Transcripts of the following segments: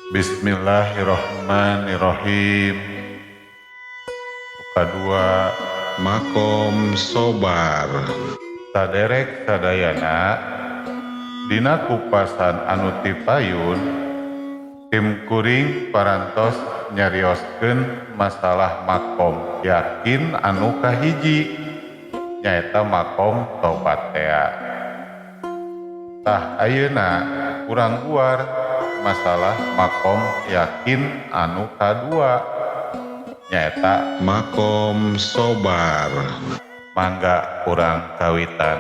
Bismillahirrahmanirrahim. Kadua Makom sobar. Saderek sadayana dina kupasan anu tipayun tim kuring parantos nyarioskeun masalah makom yakin anu kahiji nyaeta makom tobat tea. Tah ayeuna kurang uar masalah makom yakin anu kadua nyaeta Makom sobar. Mangga urang kawitan.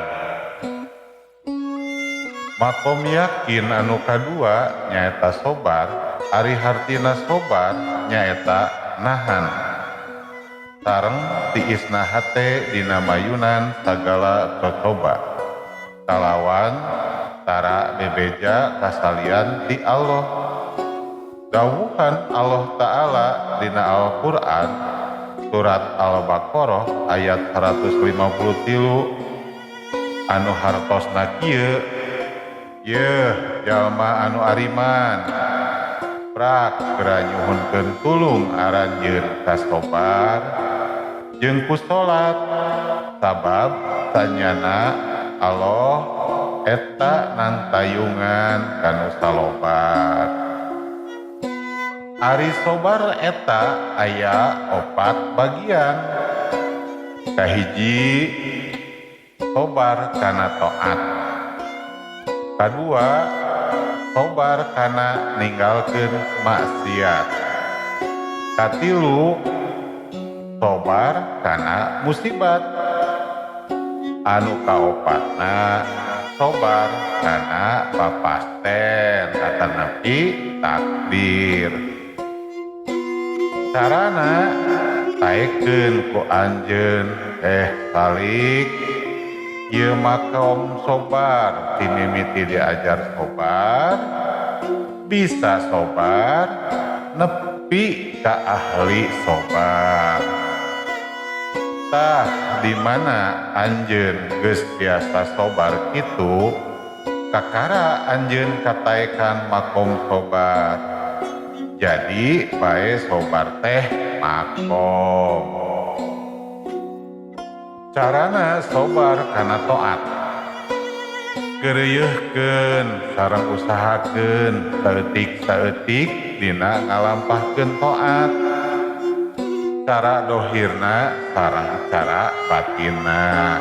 Makom yakin anu kadua nyaeta sobar, ari hartina sobar nyaeta nahan. Sareng tiisna hate dina mayunan sagala cocoba. Kalawan tara bebeja kasalian ti Allah. Dawuhan Allah Ta'ala dina Al-Qur'an surat Al-Baqarah ayat 153 anu hartosna kieu, yeuh jalma anu ariman prak geura nyuhunkeun tulung aranjeun ka sobar jeung ku salat, sabab sanyana Allah eta nangtayungan kanu salobar. Ari sobar eta aya opat bagian. Kahiji, sobar kana taat. Kadua, sobar kana ninggalkeun maksiat. Katilu, sobar kana musibat. Anu kaopatna, sobar kana papasten atanapi takdir. Carana taekeun ku anjeun salik ieu makom sobar ti mimiti diajar sobar bisa sobar nepi ka ahli sobar. Tah di mana anjeun geus biasa sobar kitu kakara anjeun kataekan makom sobar. Jadi bae sobar teh makom. Carana sobar kana taat. Geureuyeurkeun sareng usahakeun saeutik-saeutik dina ngalampahkeun taat. Cara dohirna sareng cara batinna.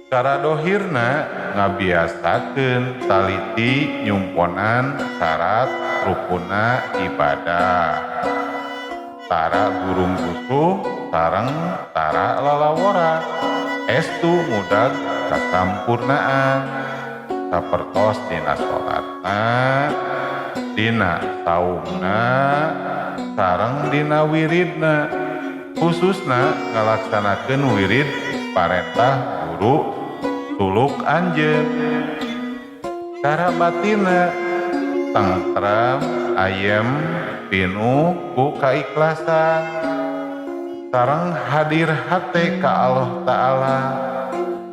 Cara dohirna ngabiasakeun taliti nyumponan syarat rukuna ibadah. Tara gurung gusuh sareng tara lalawora estu mudag kasampurnaan. Sapertos dina salatna, dina saumna, sareng dina wiridna, khususna ngalaksanakeun wirid parentah guru suluk anjeun. Cara batinna tengtram, ayem, pinuh ku kaikhlasan, sareng hadir hate ka Allah Ta'ala,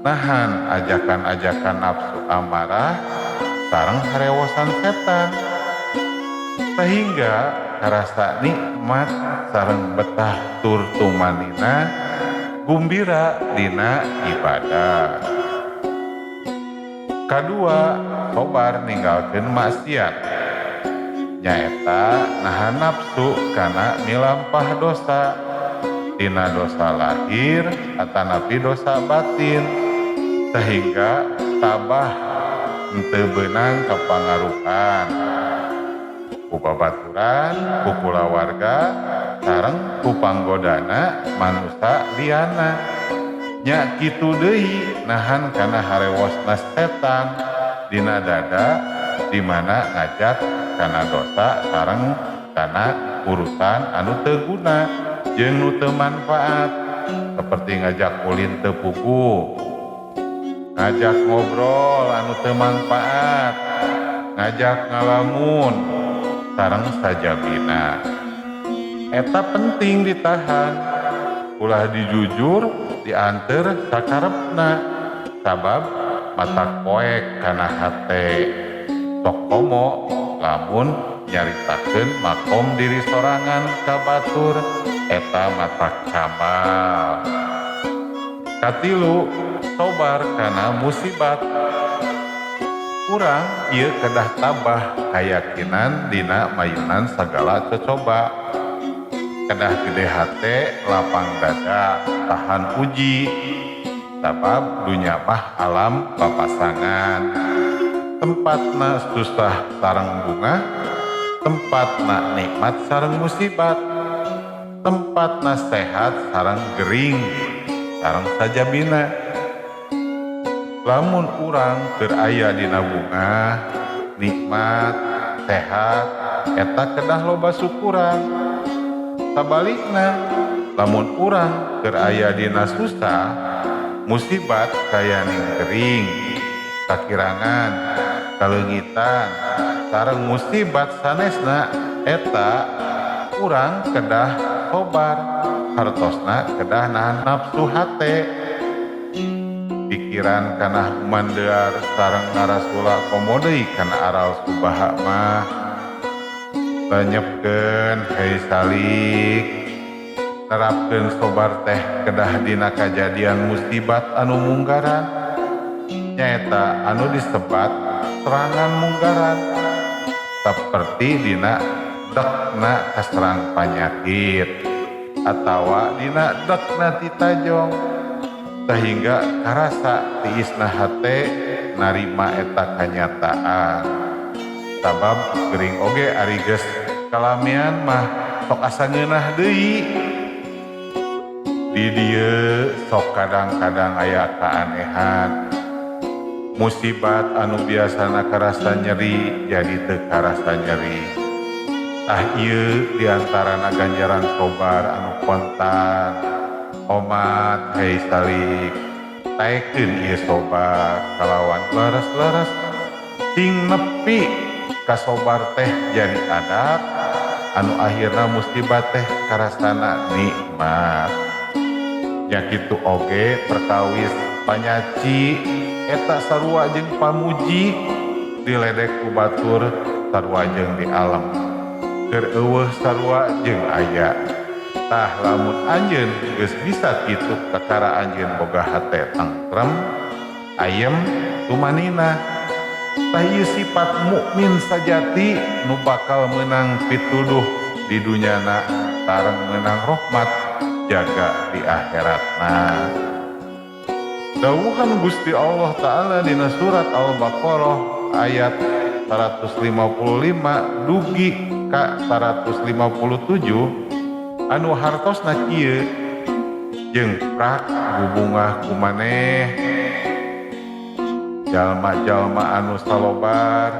nahan ajakan-ajakan nafsu amarah sareng harewosan setan, sehingga karasa nikmat sareng betah tur tumanina gumbira dina ibadah. Kadua, sobar ninggalkeun maksiat nyaeta nahan nafsu kana milampah dosa, dina dosa lahir atanapi dosa batin, sehingga tabah henteu beunang kapangaruhan ku babaturan, ku kulawarga, sareng ku panggodana manusa liana. Nya kitu deui nahan kana harewosna setan dina dada di mana ngajak kana dosa sareng kana urusan anu teu guna jeung nu teu manfaat, seperti ngajak ulin teu puguh, ngajak ngobrol anu teu manfaat, ngajak ngalamun sareng sajabina. Eta penting ditahan, ulah dijujur dianteur sakarepna, sabab mata poek kana hate sok komo lamun Nyaritakeun makom diri sorangan ka batur eta matak kamal. Katilu, sobar kana musibat. Urang ieu kedah tabah kayakinan dina mayunan sagala cocoba. Kedah gede hate, lapang dada, tahan uji. Sabab dunya mah alam papasangan. Tempatna susah sareng bunga, tempatna nikmat sareng musibat, tempatna sehat sareng gering, sareng sajabina. Lamun urang keur aya dina bunga, nikmat, sehat, eta kedah loba syukuran. Sabalikna, lamun urang keur aya dina susah, musibat kaya ning gering, kakirangan, kaleungitan, sareng musibat sanesna, eta urang kedah sobar, hartosna kedah nahan nafsu hate. Pikiran kana humandear sareng ngarasula komo deui kana aral subaha mah. Lenyepkeun hei salik. Nerapkeun sobar teh kedah dina kajadian musibat anu munggaran, nyaeta anu disebat serangan munggaran, saperti dina dekna kaserang panyakit atawa dina dekna titajong, sehingga karasa tiisna hate narima eta kanyataan. Sabab gering oge ari geus kalamian mah sok asa ngeunah deui. Di dieu sok kadang-kadang aya keanehan. Musibat anu biasana karasa nyeri jadi teu karasa nyeri. Tah ieu diantarana ganjaran sobar anu kontan. Omat hei salik, taekeun ieu sobar kalawan leres-leres sing nepi kasobar teh jadi adat anu akhirna musibah teh karasana nikmat. Nya kitu oge perkawis panyaci eta sarua jeung pamuji, diledek ku batur sarua jeung di alam, keur eueuh sarua jeung aya. Tah lamun anjeun geus bisa kitu kakara anjeun boga hate tengtrem, ayem, tumanina. Tah ieu sifat mukmin sajati nu bakal meunang pituduh di dunyana sareng meunang rahmat jaga di akhiratna. Dawuhan Gusti Allah Ta'ala dina surat Al-Baqarah ayat 155 dugi ka 157 anu hartosna kieu, jeung prak bubungah kumaneh jalma-jalma anu salobar,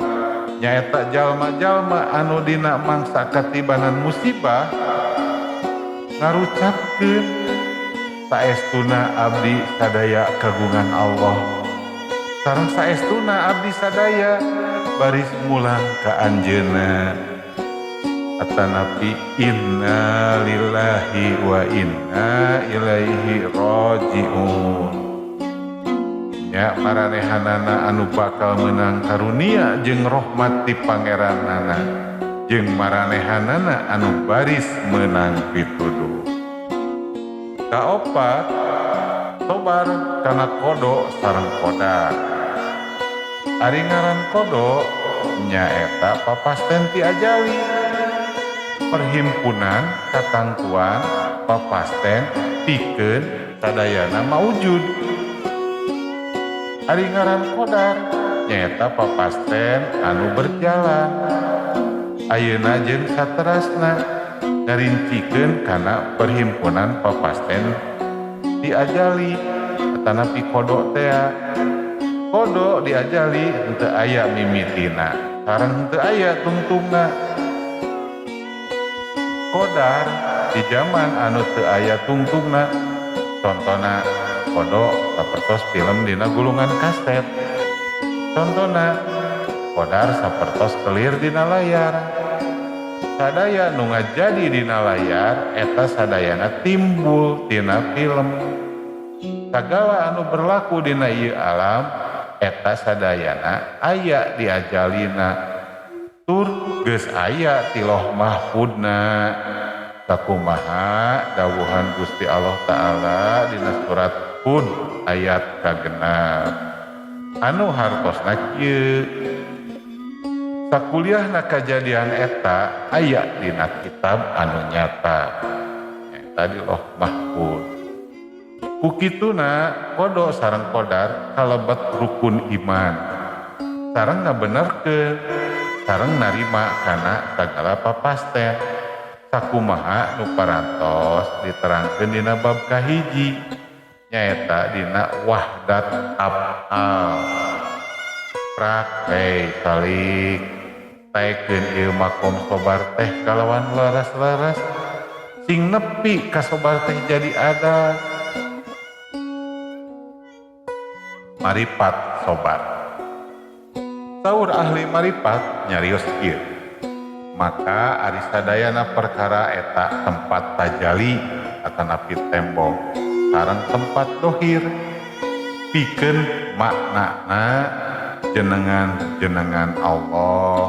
nyaeta jalma-jalma anu dina mangsa katibanan musibah ngarucapkeun saestuna abdi sadaya kagungan Allah, sareng saestuna abdi sadaya baris mulang ka anjeunna. Atanapi inna lillahi wa inna ilaihi rajiun. Nya maranehanana anu bakal meunang karunia jeung rahmat ti pangeranana, jeung maranehanana anu baris meunang pituduh. Kaopat, sobar kana kodo sareng kodar. Ari ngaran kodo nyaeta papasten ti ajali, perhimpunan katangtuan papasten pikeun sadayana maujud. Ari ngaran kodar nyaeta papasten anu berjalan ayeuna jeung saterasna, ngarincikeun kana perhimpunan papasten ti ajali atanapi kodo tea. Kodo diajali henteu aya mimitina sareng henteu aya tungtungna. Kodar di zaman anu teu aya tungtungna, contona kodo sapertos film dina gulungan kaset, contona kodar sapertos kelir dina layar. Sadaya nu ngajadi dina layar eta sadayana timbul tina film. Sagala anu berlaku dina ieu alam eta sadayana aya diajalina. Tur geus aya ti Loh Mahfudna. Sakumaha dawuhan Gusti Allah Ta'ala dina surat Hud ayat kagenep. Anu hartosna kieu. Sakuliahna kajadian eta aya dina kitab anu nyata. Eta di Loh Mahfud. Ku kituna kodo sareng kodar kalebet rukun iman. Sareng ngabenerkeun, sareng narima kana sagala papasten. Sakumaha nu parantos diterangkeun dina bab kahiji nyaeta dina wahdat af'al. Prak hey salik taekeun ieu makom sobar teh kalawan laras-laras sing nepi ka sobar teh jadi adat. Maripat sobar. Saur ahli maripat nyarios ieu. Maka ari sadayana perkara eta tempat tajali atanapi tembok sareng tempat dohir pikeun maknana jenengan-jenengan Allah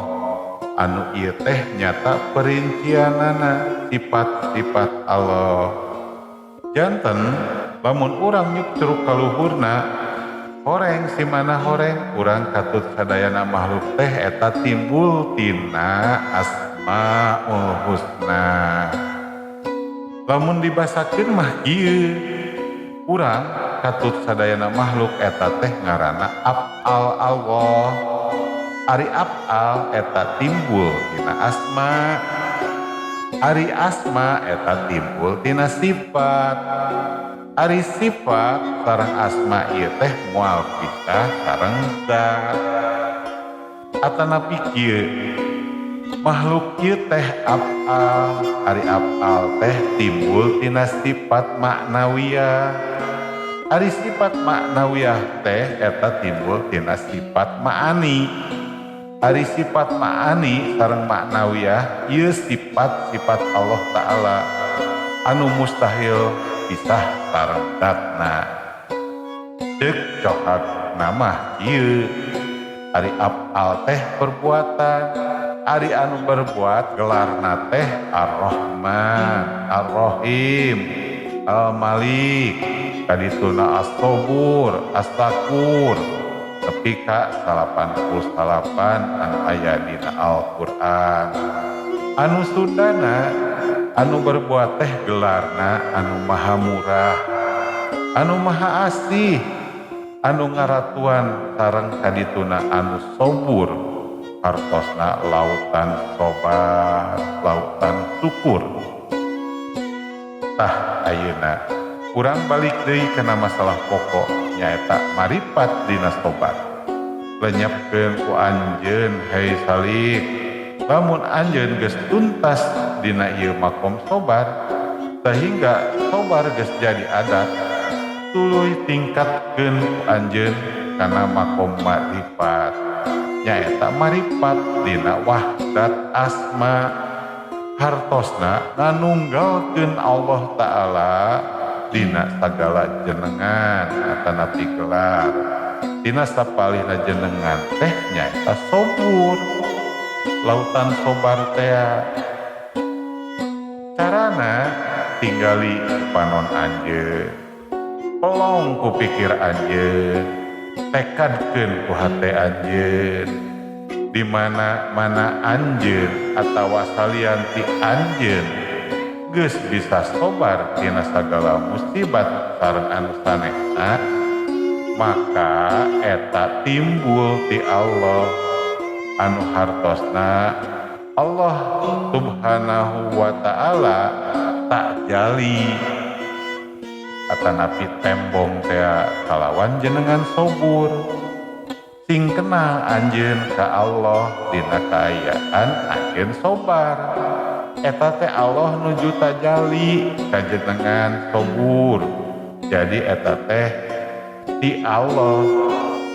anu ieu teh nyata perincianana sifat-sifat Allah. Janten lamun urang nyuk ceruk kaluhurna horeng simana horeng urang katut sadayana makhluk teh eta timbul tina asmaul husna. Lamun dibasakeun mah kieu, urang katut sadayana makhluk eta teh ngaranna af'al Allah. Ari af'al eta timbul tina asma, ari asma eta timbul tina sifat. Ari sifat sareng asma ieu teh moal pisah sareng zat. Atanapi kieu, makhluk ieu teh af'al, ari af'al teh timbul tina sifat maknawiyah. Ari sifat maknawiyah teh eta timbul tina sifat ma'ani. Ari sifat ma'ani sareng maknawiyah ieu sifat-sifat Allah Ta'ala anu mustahil pisah sareng zatna. Ceuk cohak nama kieu, ari af'al teh perbuatan, ari anu berbuat gelarna teh Ar-Rahman, Ar-Rahim, Al-Malik, kadituna As-Sabur, As-Sakur, nepi ka 89 anu aya dina Al-Qur'an. Anu Sundana anu berbuat teh gelarna anu maha murah, anu maha asih, anu ngaratuan sareng kadituna anu sobur, hartosna lautan sobar, lautan syukur. Tah ayeuna urang balik deui kana masalah pokok nyaeta maripat dina sobar. Lenyepkeun ku anjeun hei salik, lamun anjeun geus tuntas dina ieu makom sobar sehingga sobar geus jadi adat, tuluy tingkatkeun ku anjeun kana makom maripat nyaeta maripat dina wahdat asma, hartosna nganunggalkeun Allah Ta'ala dina sagala jenengan atanapi gelar. Dina sapalihna jenengan teh nyaeta sobur, lautan sobar tea. Carana tinggali panon anjeun, pelong ku pikir anjeun, tekadkeun ku hate anjeun, di mana-mana anjeun atawa salian ti anjeun geus bisa sobar tina sagala musibat sareng anu sanesna, maka eta timbul ti Allah anu hartosna Allah Subhanahu wa Ta'ala tak jali atanapi tembong tea kalawan jenengan sobur. Sing kenal anjeun ka Allah dina kaayaan anjeun sobar. Eta teh Allah nuju tajali ka jenengan sobur. Jadi eta teh ti Allah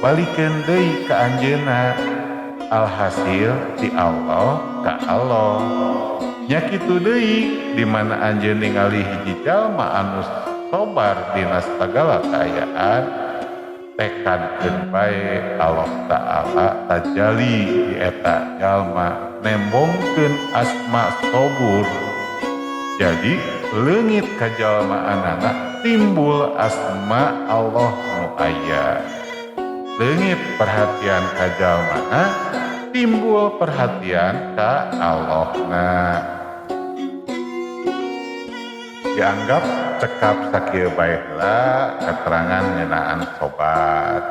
balikeun deui ka anjeunna. Alhasil ti Allah ka Allah. Nya kitu deui di mana anjeun ningali hiji jalma anu sobar dina sagala kaayaan, tekadkeun bae Allah Ta'ala tajali di eta jalma nembongkeun asma Sobur. Jadi leungit kajalmaanana timbul asma Allah nu aya. Leungit perhatian kajalmana timbul perhatian ka Allahna. Dianggap cekap sakieu bae heula keterangan ngeunaan sobar.